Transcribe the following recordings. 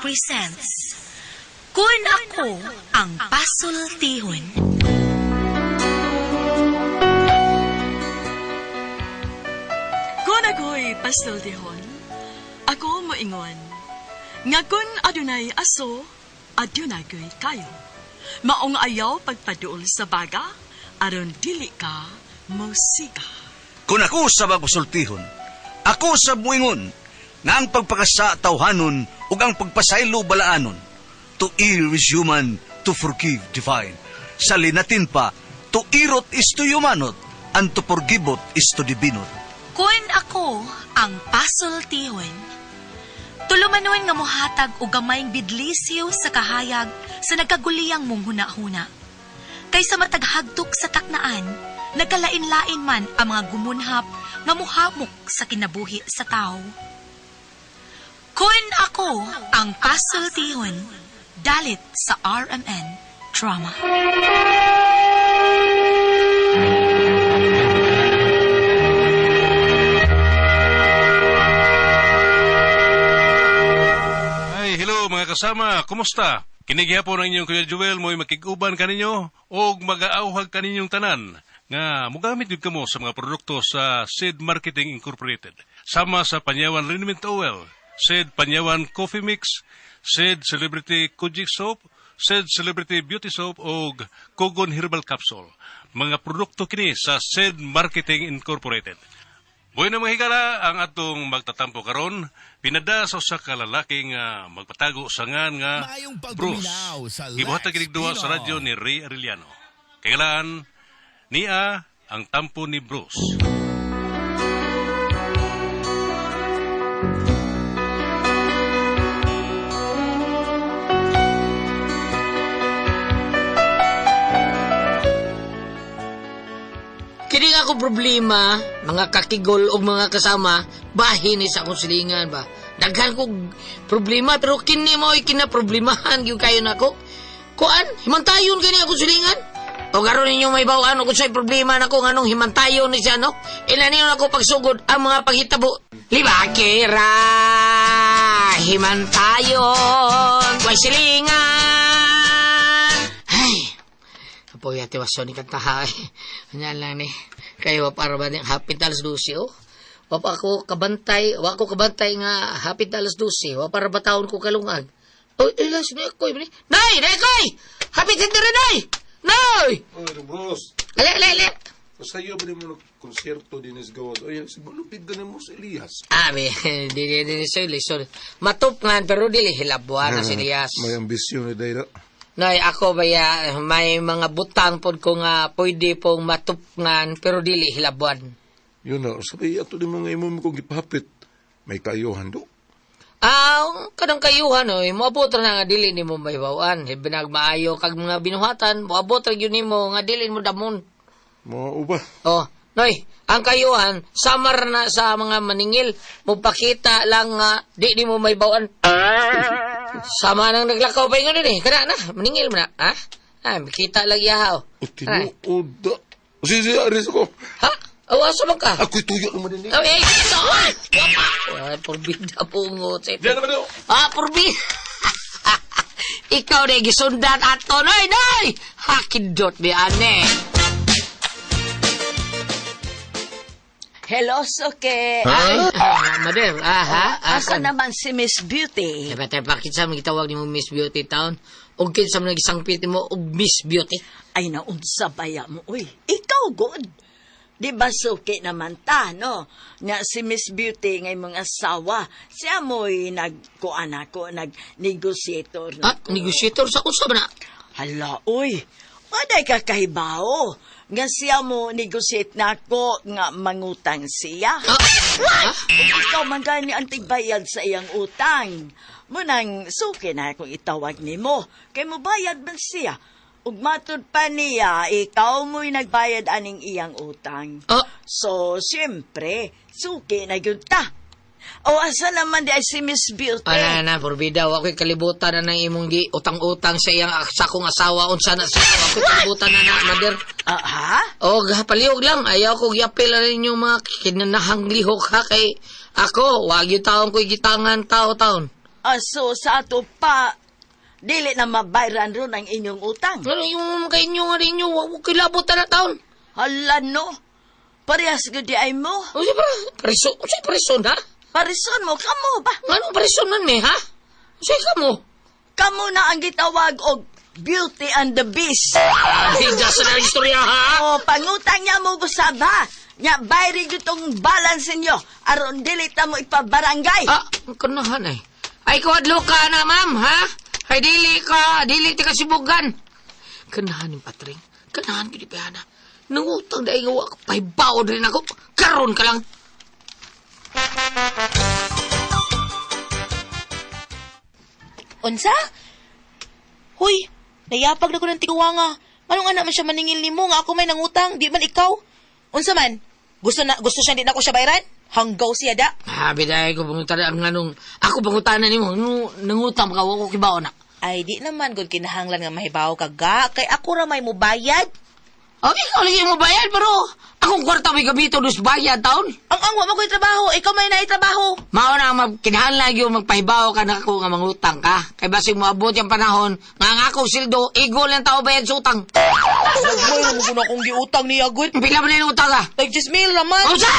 Presents Kun Ako Ang Pasultihon. Kung ako'y pasultihon, ako moingon, nga kun adunay aso, adunay ko'y kayo. Maong ayaw pagpaduol sa baga, aron dili ka mosiga. Kung ako sa magpasultihon, ako sa muingon, nga ang pagpakasa tawhanon ug ang pagpasaylo balaanon. To err is human, to forgive divine. Sa linatin pa, to irot is to humanot, and to forgivot is to divinot. Kun ako ang pasultihon. Tulumanon nga mohatag og gamayng bidlisiw sa kahayag sa nagkaguliyang mong huna-huna. Kaysa mataghagtok sa taknaan, nagkalain-lain man ang mga gumunhap nga muhamok sa kinabuhi sa tao. Kun ako ang pasultihon, dalit sa RMN Drama. Ay, hello mga kasama, kumusta? Kini gihapon ang inyong Kuya Joel mo'y makig-uban kaninyo og mag-aauhag kaninyong tanan nga mogamit gyud kamo sa mga produkto sa Seed Marketing Incorporated. Sama sa Panyawan Liniment Oil, Seed Panyawan Coffee Mix, Seed Celebrity Kojic Soap, Seed Celebrity Beauty Soap og Kogon Herbal Capsule. Mga produkto kini sa Seed Marketing Incorporated. Bueno mga higala, ang atong magtatampo karon pinada sa usa ka lalaki nga magpatago sa ngan nga Maayong Bruce. pagduminaw sa Gibuhat Lex kinig duwa sa Pino. radyo ni Ray Arellano. Kailan niya ang tampo ni Bruce. Kini nga akong problema, mga kakigol o mga kasama, bahin ni sa akong silingan ba. Daghan kog problema, pero kini mo ay kinaproblemahan gyud kayo nako. Kuan, himantayon kini akong silingan. O karon ninyo may bawaan kung sa'y problema nako nganong himantayon ni siya, no? Ila ninyo nako pagsugod ang mga paghitabo. Libakira, himantayon, way silingan. Ay, Apoy ate waso ni kantaha. Anya lang ni. Kayo para ba din hapit alas 12 oh. Wa pa ako kabantay, wa ako kabantay nga hapit alas 12. Wa para bataon ko kalungag. Oy, ilas ni ako ni. Nay, nay koy. Hapit hindi rin nay. Nay! Oy, Bruce, Ale, ale, ale. sayo ba mo konsyerto din is gawas? Oy, si Balupig ganin mo sa Elias. Ah, be, di di di sorry, sorry. Matup nga pero dili hilabuan na si Elias. May ambisyon ni Dayra. Nay, ako ba ya, may mga butang pod ko nga pwede pong matupngan pero dili hilabuan. Yun na, sabi ato din mga imo mo kong gipahapit. May kayuhan do. Ah, kanang kayuhan oy, moabot ra na nga dili nimo mahibaw-an. Binag maayo kag mga binuhatan, moabot ra gyud nimo nga dili mo damon. Mga uba. Oh, noy, ang kayuhan samar na sa mga maningil, mopakita lang nga di nimo mahibaw-an. Sama nang naglakaw pa ingon din eh. Kana na, maningil mo na, ha? Ah, makita lang iyahaw. O tinuod da. Si, si, aris ko. Ha? Oh, asa man ka? Ako'y tuyo naman din. Oh, eh, saan? Wapa! Ay, porbida pungot. Diyan naman do. Ah, purbi. Ikaw na gisundan ato, noy, noy! Hakidot ni ane. Hello, Soke. Ay, mader, aha. Asa naman si Miss Beauty? Dapat tayo, bakit sa mga gitawag ni mo Miss Beauty Town? O kinsa man nagisangpit mo og Miss Beauty? Ay, naunsa baya mo. Uy, ikaw good. Di ba suki naman ta, no? Nga si Miss Beauty ngay mga asawa. Siya mo'y nagkuan ako, nag-negotiator na Ah, negotiator sa unsa ba na? Hala, uy. Waday ka kahibaw. Nga siya mo negotiate na ako nga mangutang siya. Ah, ha? Ug ikaw man gani ang tigbayad sa iyang utang. Munang suki na akong itawag nimo. Kay mobayad man siya. Ug matud pa niya, ikaw mo'y nagbayad aning iyang utang. Ah, So, siyempre, suki na gyud ta. O asa naman di ay si Miss Beauty? Ana na, porbida, wa ko'y kalibutan na ng imong gi utang-utang sa iyang sa akong asawa unsa na sa wa ko'y kalibutan na na, mader. Ah, ha? O, palihog lang. Ayaw ko gyapil na rin yung mga kinanahang lihok ha kay ako. Wag yung taon ko'y gitangan tao-taon. Aso sa ato pa, dili na mabayran ron ang inyong utang. Ano yung kay inyo nga ninyo, wa kilabot na taon. Hala no, parehas gud di ay mo. O siya para, preso, o siya preso na? Parison mo, kamo ba? Anong preso nun me, ha? O siya ka mo? Kamo na ang gitawag og Beauty and the Beast. Ay, dasa na ang istorya, ha? O, pangutang niya mo gusab ha. Nya, bayri gitong balance ninyo. Aron dili ta mo ipabarangay. Ah, ang kanahan ay. Ay, kuadlo ka na, ma'am, ha? Ay, dili ka, dili ti kasibugan. Kanahan yung patring. Kanahan gid pa na. Nangutang dahil nga wa pahibaw rin ako. Karon ka lang. Unsa? Huy, nayapag na ko ng tiguwanga. Anong anak man siya maningil nimo nga ako may nangutang, di man ikaw. Unsa man? Gusto siya di na ko siya bayran? Hanggaw siya da. Ah, biday ko pangutana ang anong ako pangutana nimo nangutang ka wa ko kibaw na. Ay, di naman gud kinahanglan nga mahibaw ka ga kay ako ra may mubayad. Oh, ikaw lagi mo bayad pero akong kwarta may gamito dus bayad taon. Ang ang wa man ko'y trabaho, ikaw may naay trabaho. Mao na ang kinahanglan gyud magpahibaw ka na ako nga mangutang ka. Kay basig moabot yung panahon nga ang akong sildo igol lang tao bayad sa utang. Gagmay ra mo gud akong giutang niya gud. Pila man yung utang ka? Like 10,000 ra man. Unsa?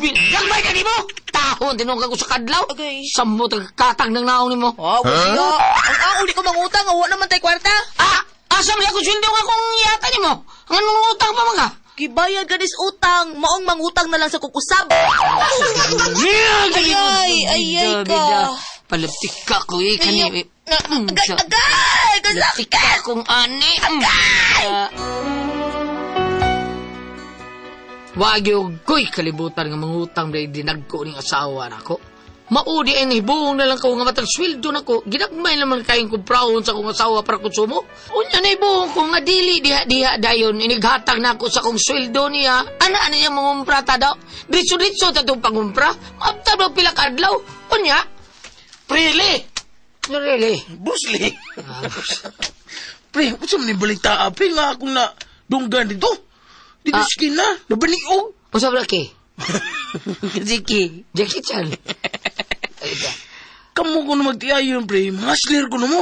Gagmay ka nimo? Tahon tinungkag ko sa kadlaw. Okay. Samot ang katag ng naong nimo. Ah, huh? Ang ang uli ko mangutang, wa naman tay kwarta. Ah, asa man akong sweldo nga kung yata nimo? Ang anong utang pa man ka? Gibayad ka dis utang, maong mangutang na lang sa kukusab. Ay, ay, ay, ay ka. Palaptik ka ko eh, kani. Agay, agay! Palaptik ka Kasakit! kung ani. Agay! Wag yung ko'y kalibutan nga mangutang dahil dinagko ning asawa nako. Maudi ay nahibuong na lang ko nga matag sweldo nako. Ginagmay naman kayong kumpraon sa akong asawa para konsumo. Unya nahibuong ko nga dili diha-diha dayon. Inighatag nako sa akong sweldo niya. Ana na niya mangumpra ta daw. Ditso-ditso ta itong pangumpra. Maabtab daw pila ka adlaw. Unya. Prele! Really? Bruce Lee! Pre, unsa man ni balita ah, pre nga akong na dunggan dito. Dito Ah. skin na, nabaniog. Unsa ba ki? Jackie, Jackie Chan. Ay ba. kamo ko na magtiayon pre, mga slir ko na mo.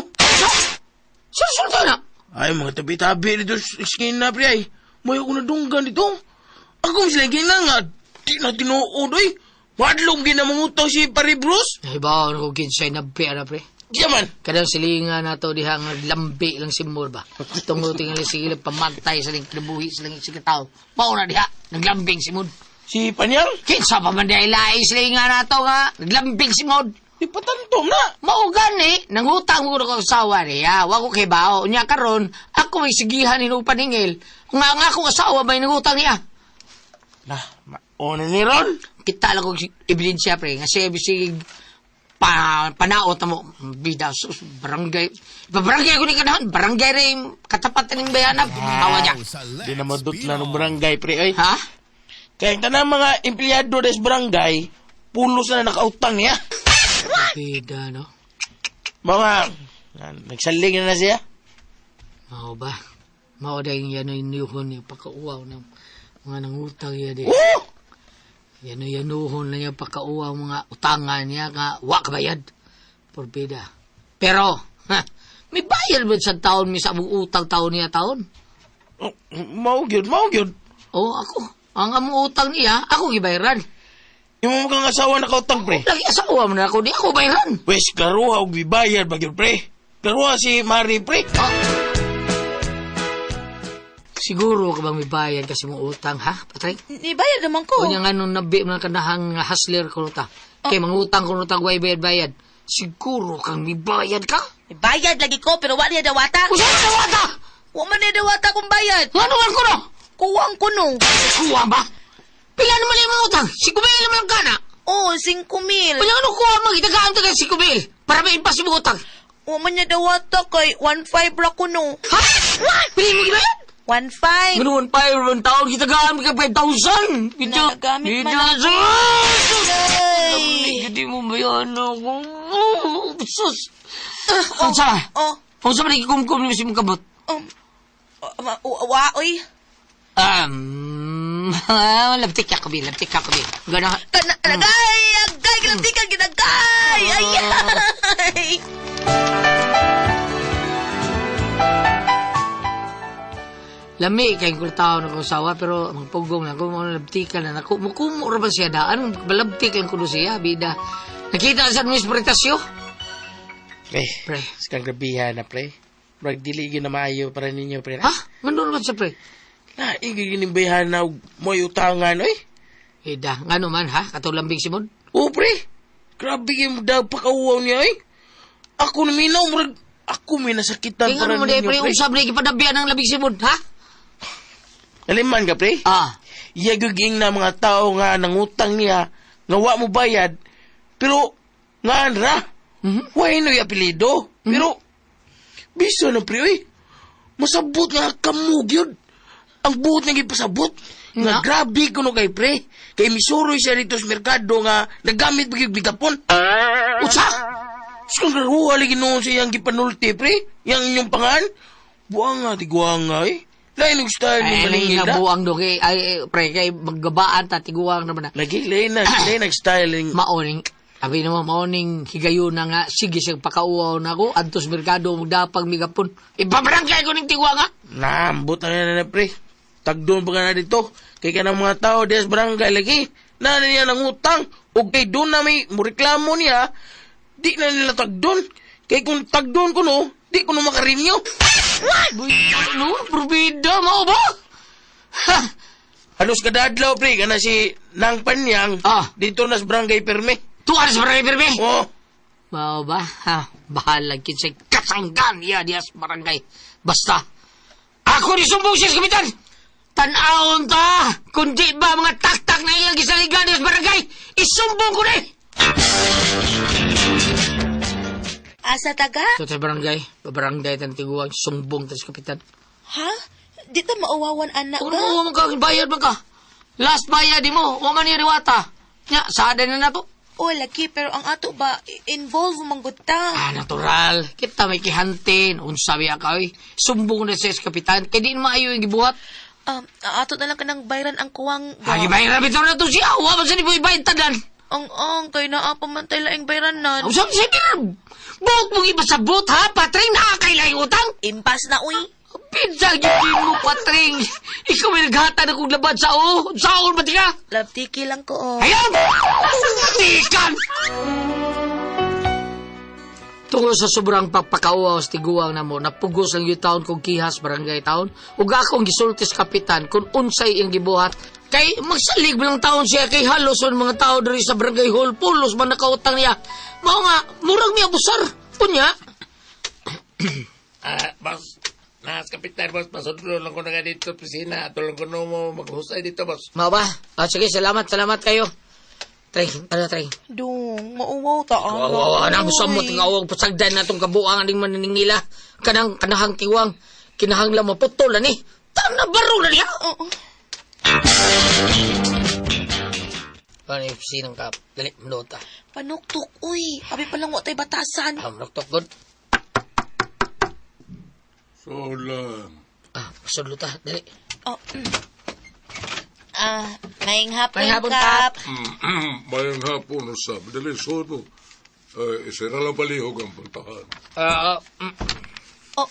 Susulto na. Ay, mga tabi-tabi dito sa skin na pre ay. May ako nadunggan dito. Ako sila gina nga, di na tinuod oy. Wadlong ginamangutaw si Pare Bruce. Ay ba, ano ko kinsay na na pre. Di man. Kadang silingan na to diha nga lambi lang si Moore ba. Tungod tingali sige pamantay sa ling kinabuhi sa ling sige tao. Mao na diha naglambing si Moore. Si Panyar? Kinsa pa man diha ilahi silingan na to nga naglambing si Moore. Di patantom na. Mao gani nangutang mo ko asawa niya. Wa ko kay bao nya karon ako may sigihan ni paningil. Nga nga akong asawa may nangutang niya. Nah, mauna ni Ron. Kita lang kong ebidensya pre nga siya bisig panaot na mo bida sus barangay barangay ko ni kanahan barangay rin katapatan ng bayanab awa niya Di na madutla ng barangay, pre. Ay. ha Kaya ang tanang mga empleyado des barangay, pulos na nakautang niya. Bida no Mga, nagsaling na na siya. mao ba mao dahil yan ay niyuhon niya pakauaw ng mga nangutang niya di Oh! yan ay yanuhon na niya pakauaw mga utangan niya nga wa ka bayad porbida pero ha, may bayad ba sa taon may sa utang taon niya taon? Oh, mao gyud, mao gyud. Oo, ako. Ang among utang niya, ako gibayaran. Yung mga asawa nakautang, pre. Lagi asawa mo na ako, di ako bayaran. Wes, klaruha og bibayad ba gyud, pre. Klaruha si Mari, pre. Siguro ka bang may bayad kasi mong utang, ha, Patrick? Nibayad naman ko. Kunya nga nung nabi mo na kanahang hustler ko ta. Kay mangutang ko nutang way bayad-bayad. Siguro kang may bayad ka? Bayad lagi ko pero wa niya dawata. Usa na dawata! Wa man niya dawata kung bayad. Nga naman ko no? Kuwang ko no. Kuha ba? Pila naman yung mga utang? Si Kubil naman ang kana. Oh, 5,000. Kunya nga nung kuha mo, itagaan ta kay si Kubil para maimpas yung mga utang. Wa man niya dawata kay 1.5 ra ko no. Ha? Pili mo gibayad? 1.5. Ganun pa, yung taon, kitagaan ka 5,000. Nagagamit man ako. Ay. Hindi mo bayan ako. Sus. Unsa? Oh, Unsa man ikumkum ni si mong kabot? wa oy. Labtik ka bi, labtik ka bi. Gana. Kana, agay, agay, gilabtikan ginagay! Ay, ay! Lami kay kultaw na ko sawa pero magpugong na ko mo labtikan na nako. Mukumo ra ba siya daan? Balabtik lang kuno siya bida. Nakita sa Miss Pretasyo? Pre, Pre. sa grabihan na, pre. Murag dili gyud na maayo para ninyo, pre. Ha? Ngano naman siya pre? Na, igay gining bayhan na og mo'y utangan, oy. Ida, ngano man ha? Katong lambing Simon? Oo, pre. Grabe yung daw pakauwaw niya, oy. Ako na minaw, murag ako may nasakitan Kaya para ngano mo di ninyo, pre, pre. usab na ipadabian ang labing Simon, ha? Naliman ka, pre? Ah, Iya gyud na mga tao nga nangutang niya, nga wa mo bayad, pero nga ra. Mhm. Way no apelyido. Pero biso na pre, oy. Masabot nga kamo gyud. Ang buot nga gipasabot. Nga Nga? grabe kuno kay pre. Kay misuroy siya dito sa merkado nga nagamit pa gyud bigapon. Usa! Sa kang karuha lagi noon sa iyang gipanulti, pre. Yang inyong pangan. Buang nga, tiguang nga eh. Lain og style ni Ay, maningil na. nabuang do kay ay eh, pre kay maggabaan ta tiguang naman na. Lagi, lain na, lain ang style ni Maoning abi naman maoning higayon na nga sige siyang pakauaw na ako antos merkado magdapag migapon. Ipabarangay ko ning tiguang ha. Naambot na yan na, pre. Tagdoon pa ka na dito. Kay ka ng mga tao des barangay lagi. Na niya ng utang. O kay doon na may mureklamo niya. Di na nila tagdoon. Kay kung tagdoon ko no, di ko no makarinyo. No, probida mao ba? Ha. Halos kadadlaw, pre. Kana si Nang Panyang. Ah. Dito na sa barangay Perme. Tuan sa barangay pirmi. Oh. Mao ba? Ha, bahala kinsay kasanggan iya dias barangay. Basta ako ni sumbong siya sa kapitan. Tan-awon ta, kundi ba mga taktak na iyang gisaligan dias barangay, isumbong ko na eh. Asa taga? Ito sa barangay, barangay tan tiguang sumbong ta sa kapitan. Ha? Di ta mauwawan anak Kung ka? mo man ka, bayad man ka. Last bayad di mo, wa man niya riwata. Nya, sada na na to. O, lagi, pero ang ato ba, involve manggod ta. Ah, natural. Kita may kihantin. Unsa biya ka, oy. Sumbong na siya sa kapitan. Kaya di na maayo yung gibuhat. Ato na lang kanang bayran ang kuwang. ba? Ay, bayran bitaw na to siya. Wa man sa ni bayad tanan. Ang ang, kay naa pa man tay laing bayran nan. Ang sabi siya, buot mong ipasabot, ha? Patring, nakakailay utang. Impas na, uy. Pinsa, gyud mo, patring. Ikaw may naghata na kong labad sa o. Saon ba di ka? Labtiki lang ko, oh. Ayun! Tikan! Tungod sa sobrang pagpakauaw sa tiguang namo, napugos ang yung taon kong kihas barangay taon, ug akong gisulti sa kapitan kung unsay iyang gibuhat. Kay magsalig man lang taon siya kay halos ang mga tao diri sa barangay hall, pulos man nakautang niya. Mao nga, murag mi abusar. Unya, Ah, boss. Nas, kapitan, boss. Pasudlo lang ko na nga dito, opisina. Tulong ko na mo maghusay dito, boss. mao ba? Ah, sige, salamat, salamat kayo. Treng, ano treng? Dong, mauwaw ta, ah. Wow, wow, wow, nang gusto mo, tingawag, pasagdan na itong kabuang aning maniningila. Kanang, kanahang tiwang, kinahanglan maputol, ani. Tang na baro na niya! Oo. Paano yung sinang kap? Dali, manota. Panuktok, uy. Abi pa lang wa tay batasan. Ah, manuktok, good. So lang. Ah, pasudlo ta, dali. Oh. Ah, maing hapon, Maayong hapon, Kap. Kap. Mayang hapon usab. Dali sodo. Ay, isa na lang palihog ang puntahan. Ah, Oh.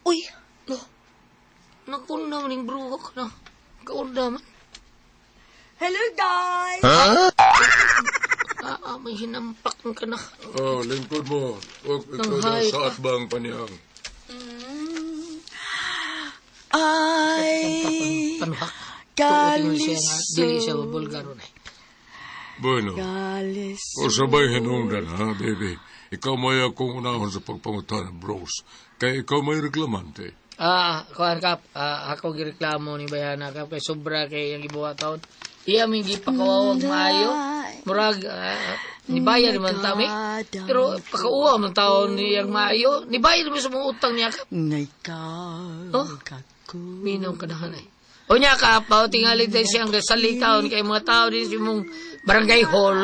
Uy, no. Naku na, maning bruhok na. Kaunda man. Hello, guys! Ah, ah, may hinampak ka na. Oh, lingkod mo. Huwag ikaw na Nanghay sa atbang paniyang. Ay, Panuhak. Tuotin mo siya nga, dili siya mabulgaro na. Bueno, Kaliso. o sabay hinungdan ha, baby. Ikaw may akong unahon sa pagpangutan ng bros. Kaya ikaw may reklamante. Ah, kuan kap, ah, ako gireklamo ni Bayana kap kay sobra kay ang gibuhat taon. Iya may gipakawawag maayo. Murag nibayad man tami. Pero pakauwa man taon niyang maayo. Nibayad man sa mga utang niya kap. Ikaw, Oh? kako. Minong kanahan ay. O niya kap, pao tingali tayo siyang salig taon kay mga tao din sa imong barangay hall.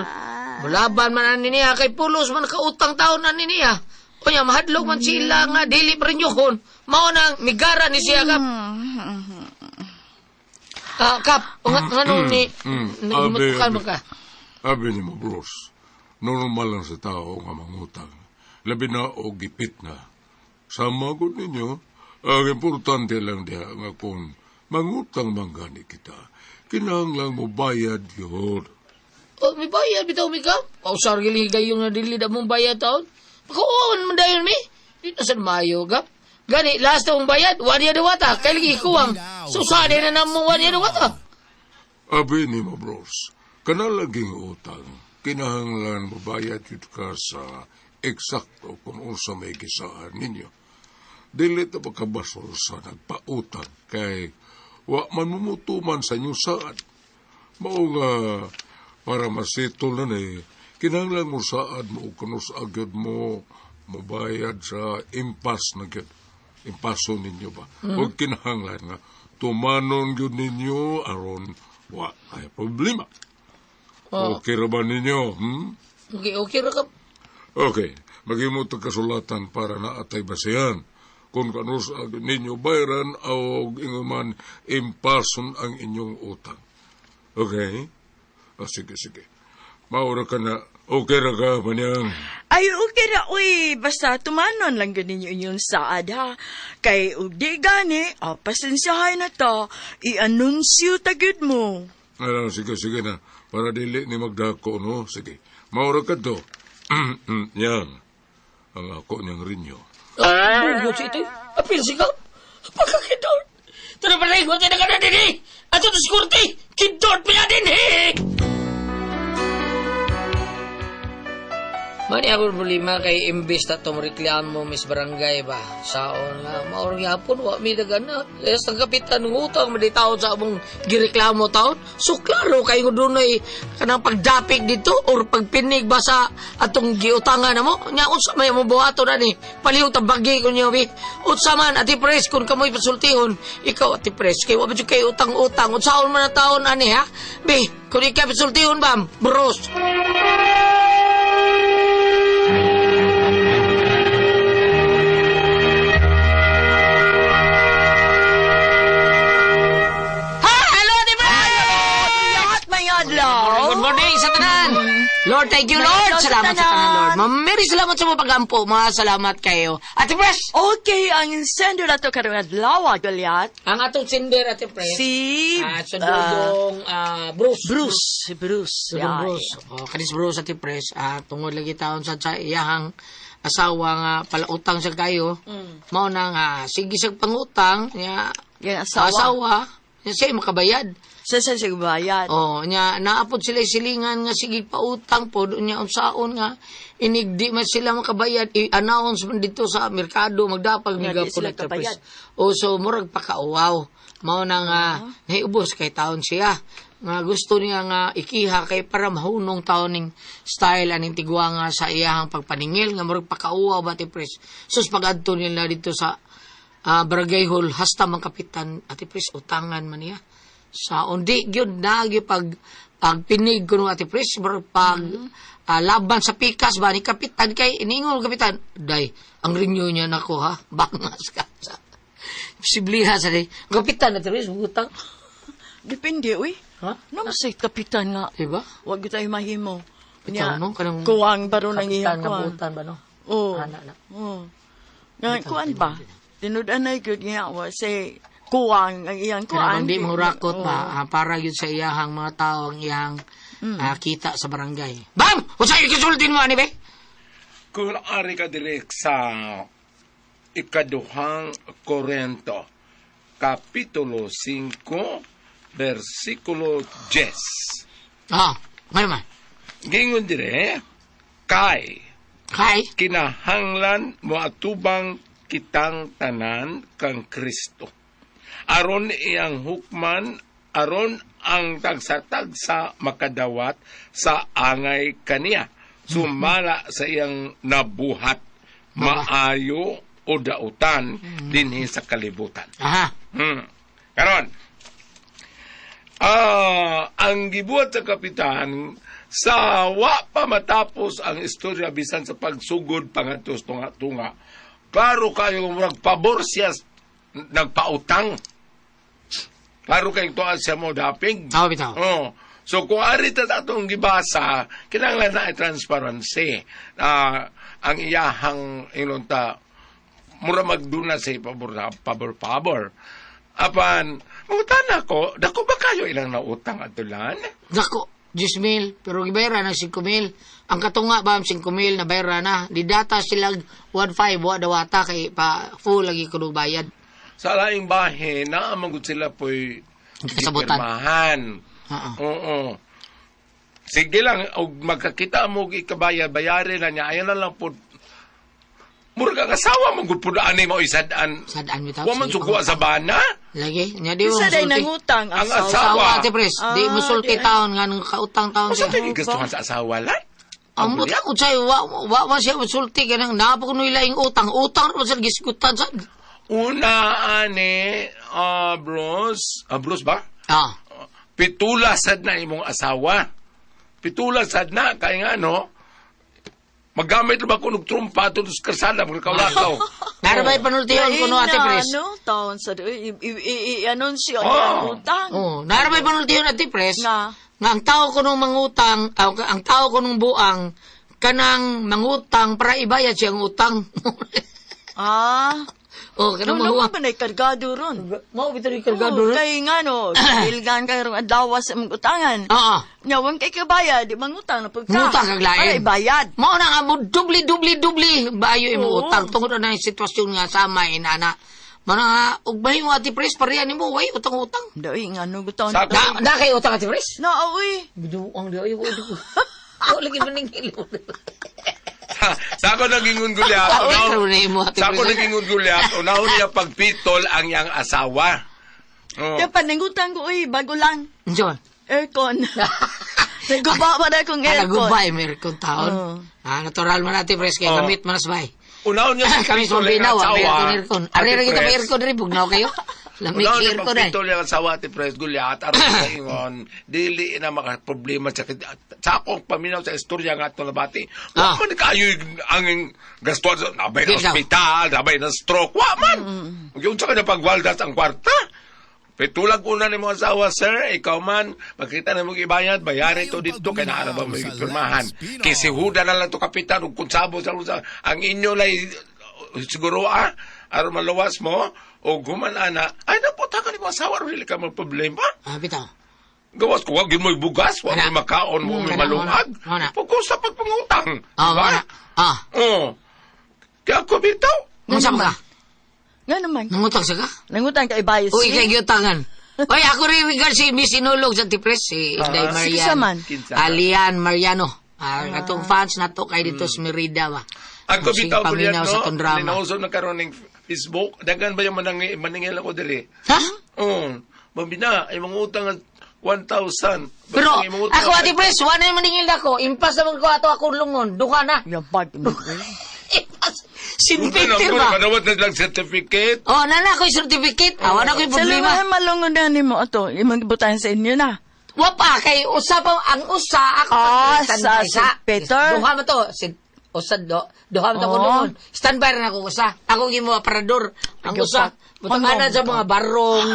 Mulaban man ani niya kay pulos man kautang taon ani niya. O niya mahadlok man sila nga dili pa rin yun. Mao nang migara ni siya kap. Kap, nga ni, Abi, nagmutukan mo ka. Abi ni mo, bros. Normal lang sa tao nga mangutang. Labi na o gipit na. Sama ko ninyo, ang importante lang diha nga kung mangutang man gani kita, kinahanglang mo bayad yun. Oh, may bayad bitaw mi ka. Oh, sorry gayong na dili na mong bayad taon. Pagkuuan man dayon mi. Di na sad maayo kap. Gani last na mong bayad, wani ya dawata. Kay lagi kuwang. Susade na namo wani ya dawata. Abi ni mo, bros, kanalaging utang, kinahanglan mo bayad yun ka sa eksakto kung unsa may gisaan ninyo. Dili ta pagkabasol sa nagpautang kay wa man mumutuman sa inyong saad. Mao nga para masitol na ni, kinahanglan mo saad mo og kanus agyod mo mobayad sa impas na gyud. Impaso ninyo ba? Huwag kinahanglan nga tumanon gyud ninyo aron wa ay problema. Okay ra ba ninyo? Hmm? Okay, okay ra kap. Okay, maghimo tag kasulatan para na atay basihan. Kung kanus ag ninyo bayran o ingon man impason ang inyong utang. Okay? O, sige, sige. Maura ka na. Okay ra ka, manyang. Ay, okay ra, uy. Basta tumanon lang yun ninyo inyong saad, ha? Kay, ug di gani, pasensyahay na to. I-anunsyo tagid mo. Ano, sige, sige na. Para dili ni magdako, no? Sige. Maura ka to. Yan. Ang ako niyang rinyo. Bugot sa ito. Apil si kap. Pagkakidor. Tara pa rin, huwag na ka na din eh. Ato to sikurti. Kidor pa yan din eh. Mani ako problema kay imbes na itong reklamo Miss Barangay ba. Saon nga, maurang yapon, wa mi nagana. Kaya sa kapitan ng utang, maditaon sa among gireklamo taon. So klaro kayo dunay kanang pagdapik dito or pagpinig ba sa atong giutangan na mo. Nya unsa may mo buhaton ani palihog ta bagi ko niyo bi. Unsa man ati pres kun kamoy pasultihon, ikaw ati pres kay wa ba jud kay utang-utang. Unsaon man na taon ani ha? Bi, kun ikaw pasultihon bam, bros. Ha, hello ati pres! Lahat may adlaw. Good morning sa tanan. Lord, thank you, Lord. Sa Salamat sa tanan. tanan, Lord. Ma'am Mary, salamat sa mga pag-ampo. Mga salamat kayo. Ate Pres! Okay, ang sender na to karong adlaw, Goliath. Ang atong sender, Ate Pres. Si Sa dudong Bruce. Bruce. Si Bruce. Dudong Ay. Bruce. Oh, kanis Bruce, Ate Pres. Tungod lagi taon sa iyahang asawa nga palautang siya kayo. Mao na nga, sige siya pangutang. Niya, Yang asawa. Asawa. Niya siya makabayad. Sa sa siya bayad. Oh, nya naapod sila silingan nga sige pautang pod nya unsaon nga inig di man sila makabayad i-announce man dito sa merkado magdapag Nga, di miga po sila na kabayad. O so murag pakauwaw. Mao na nga nahiubos kay taon siya nga gusto niya nga ikiha kay para mahunong taon ning style aning tigwa nga sa iyahang pagpaningil nga murag pakauwaw ba ti pres. Sus pag-adto nila dito sa barangay hall hasta mang kapitan ati pres utangan man niya sa undi gyud nagi pag pagpinig kuno ati pres bro, pag laban sa pikas ba ni kapitan kay iningol kapitan day ang renew niya nako ha bangas ka sa sibliha sa di kapitan ati pres utang Depende, uy. ha Nung sa kapitan nga. diba Wag tayo mahimo. Bitaw, no? Kanang kuwang ba ron ang kapitan iyang nga kuwang? buutan ba no Oo. Ana na. Oo. Nga, kuwan ba? Tinud-anay gyud nga, wa say, kuwang ang iyang kuwan. Kanang di mangurakot Oo. ba para gyud sa iyahang mga tao ang iyahang kita sa barangay. Bam! Unsay gisultin mo ani be? Kung ari ka direk sa ikaduhang Korento, Kapitulo 5, versikulo 10. Ngayon man. Gingon dire, kay Kay kinahanglan moatubang kitang tanan kang Kristo. Aron iyang hukman, aron ang tagsa-tagsa makadawat sa angay kaniya. Sumala sa iyang nabuhat, maayo o dautan dinhi sa kalibutan. Aha. Karon. Ang gibuhat sa kapitan sa wa pa matapos ang istorya bisan sa pagsugod pangadto sa tunga-tunga. Klaro kayo murag pabor siya nagpautang. Klaro kay tuwa siya mo dapig. Oo, bitaw. Oh. So kung ari ta sa atong gibasa, kinahanglan na ay transparency. Ang iyahang ingon ta mura magduna sa pabor pabor pabor. Apan, mangutana ko, dako ba kayo ilang nautang atulan? Dako, 10,000, pero gibayra ng 5,000. Ang katunga ba ang 5,000 na bayra na. Di data silang 1,500, wa dawata kay pa full lagi kuno bayad. Sa laing bahin, naamang sila po'y Kasabutan. gipirmahan. Oo. Oo. Sige lang, og magkakita mo og ikabayad, bayari na niya, ayaw na lang po. Murag ang asawa mo, gud po ani mo isadaan. Sadaan bitaw. Wa man Sige, sukuha sa bana. Lagi, nya di mo Isa day musulti. nangutang Ang asawa. asawa. Asawa, ate pres, di Ah, musulti di ay. taon nga nang kautang taon Usa siya. tayo gigastuhan sa asawa lang? Ang buta ko sa'yo, wa man siya musulti kanang napo ko ilaing utang. Utang naman siya gisgutan sa. Una, ani, bros. Bros ba? Ah, Pitula sad na imong asawa. Pitula sad na, kaya nga, no? Magamit na ba ko og trumpa ato sa karsada, magkawlakaw. Narabay panultihon ko no, ate pres. Ano, taon sa i-anunsyo Oh. niya ang utang. Oh, narabay panultihon ate pres. Nga. Nga ang tao ko nung mangutang, ang tao ko nung buang, kanang mangutang para ibayad siyang utang. Ah, oh, kanang no, no, manguha. man ay kargado ron. Mao bitaw yung kargado Oh, ron. kay nga no, ilgan kay rong adlaw sa imong utangan. Oo. Nya wang kay kabayad, di mangutang na pagka. Ngutang kag lain. Para ibayad. Mao na nga mo dubli dubli dubli bayo imo Oo. utang tungod na yung sitwasyon nga sama inana. Mao na nga ug bahin mo ati pres pareha nimo way utang-utang. Dai nga no gutaon. Sa- Da kay utang ati pres? Na uy. Biduang di ay wa di. Lagi maningil. Sa ako nagingon gulyat, Ah, uy, karon na imo, Ate sa ako Pres. nagingon gulyat, unahon niya pagpitol ang iyang asawa. Oh. Kaya panangutang ko uy, bago lang. Unsa man? Aircon. Naguba pa na akong Ah, aircon. nagubay may aircon taon. Oo. Ah, natural man ati pres kay Oo. gamit man sa bay. Unahon niya Kami sa pagpitol ang Binaw, ah, may asawa. aircon aircon. Ate Ari ra kita may Pres. aircon rin bugnaw kayo. Lamig Unahon niya aircon ay. pagpitol ang asawa, Ate Pres, gulyat, aron sa ingon, dili na makaproblema sa akong paminaw sa istorya nga itong nabati. Wa man kayo ang gastuan sa nabay na Gid daw. ospital, nabay na stroke, wa man. Yung sa kanya pagwaldas ang kwarta. Pitulag una ni mga asawa, sir, ikaw man, makita na mong ibayad, bayari to dito, kaya naara ba may pirmahan. Kasi huda na lang to kapitan, ug kunsabo sa sa ang inyo lay, siguro aron maluwas mo, o guman ana, ay naputa ka ni mga asawa, ron dili ka mga problema. Ah, bitaw. Gawas ko, wag yun mo'y bugas, wag Ana. mo'y makaon, mo mo'y Kana, malungag. mana. Pagkusa pagpangutang. Ah, Diba? mana. Ah, Oo. Kaya ako bitaw. unsa man ka? Nga naman. Nangutang sa ka? Nangutang kay bayad. Uy, kay giutangan. Oy, ako rin regard si Miss Inulog sa Tipres, si Inday Ah, Marian. Kinsa man? Kinsa? Alian Mariano. Ah, atong fans na to kay dito sa Merida ba. Ako Sige, bitaw ko paminaw no? sa tong drama. Ninauso na karon ning Facebook. Daghan ba yung maningil ako diri? Ha? Oo. Mabina, ay mga utang ang 1,000. Pero Basta imong utang- ako ati Pres, wala na maningil ako. Impas naman ko ato akong lungon. Duha na. Yabag mo. Impas. Utang Sinpintir ako, ba? Kanawat na lang certificate. Oh, nana ko yung certificate. Ah, wala ko yung Sa problema. lumahan malungon na nimo ato, imong gibutan sa inyo na. Wa pa kay usa pa ang usa ako Ah, standby sa St. Peter? Duha man to, si usa do, duha man to ko Oh. doon. Standby ra na ako usa. Ako gimo aparador. Ang usa butanganan sa mga barong.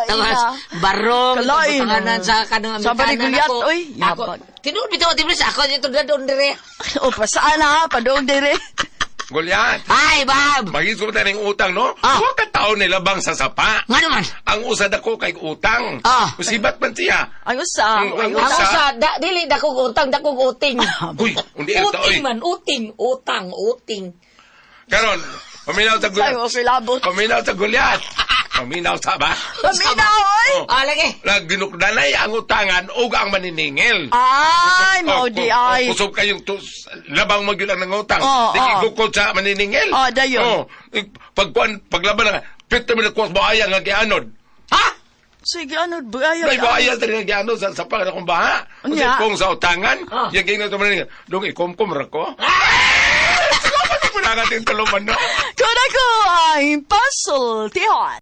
Tapos barong Kalain. butanganan sa kanang Sa Amerikanan Barigulyat, ako. oy, Ako yabag. tinuod bitaw ati Pres, ako dito doon dire. O pasaan ha, padoong dire. Goliath. Ay, Bob. Magiging ko tayo ng utang, no? Ah. Huwag ka taon nilabang sa sapa. Nga naman. Ang usad ako kay utang. Ah. Musibat man siya. Ang usa, Ang ang Ang usa. usa da, dili dakog utang, dakog uting. Uy, undi ito, oy. Uting man, uting, utang, uting. Karon, paminaw sa Sayo, Goliath. okay labot. Paminaw sa Goliath. Paminaw sa ba? Paminaw, oy! Oh. Ah, lagi. Nagginukdanay ang utangan ug ang maniningil. Ay, mao di ay. Oh, kusog kayong tus, labang magyud ang nangutang. Oo, Di oo. igukod sa maniningil. Oo, dayon. Oh, pagkuan paglaban na pito mi kuwas baaya nga gianod. Ha? Sige, ano, buaya. Nay baaya sa nga gianod sa sapa na kung baha. Kasi Unya. kung sa utangan, Ah. yang gingon sa maniningil, dong ikumkum ra ko. Salamat po na ating tuluman, no? Kuna ko ay pasultihan.